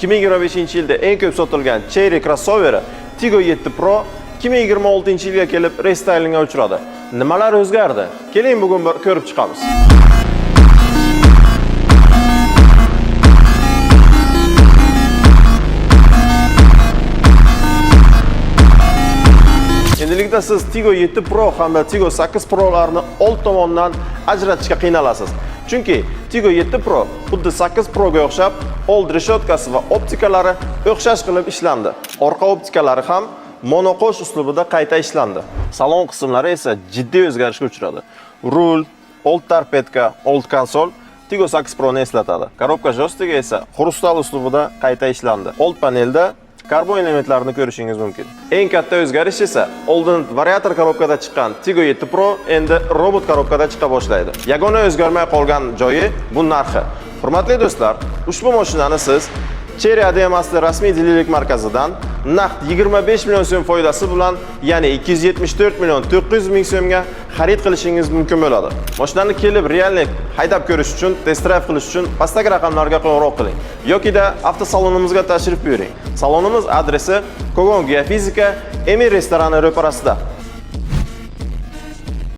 2025-yilda eng ko'p sotilgan Chery krossoveri Tiggo 7 Pro 2026-yilga kelib restaylingga uchradi. Nimalar o'zgardi? Keling, bugun bir ko'rib chiqamiz. Endilikda siz Tiggo 7 Pro hamda Tiggo 8 Pro'larni old tomondan ajratishga qiynalasiz. Chunki Tiggo 7 Pro xuddi 8 Pro'ga o'xshab old reshotkasi va optikalari o'xshash qilib ishlandi. Orqa optikalari ham monoqosh uslubida qayta ishlandi. Salon qismlari esa jiddiy o'zgarishga uchradi. Rul, old torpedka, old konsol Tiggo 8 Pro'ni eslatadi. Korobka joystigi esa xrustal uslubida qayta ishlandi. Old panelda karbon elementlarini ko'rishingiz mumkin. Eng katta o'zgarish esa oldin variator korobkada chiqqan Tiggo 7 Pro endi robot korobkada chiqa boshlaydi. Yagona o'zgarmay qolgan joyi bu narxi. Hurmatli do'stlar, ushbu mashinani siz Chery ADMS'li rasmiy dilerlik markazidan naqd 25 million so'm foydasi bilan, ya'ni 274 million 900 ming so'mga xarid qilishingiz mumkin bo'ladi. Mashinani kelib reallik haydab ko'rish uchun, test drive qilish uchun pastdagi raqamlarga qo'ng'iroq qiling yokida avtosalonimizga tashrif buyuring. Salonimiz adresi Kogon Geofizika Emir restorani ro'parasida.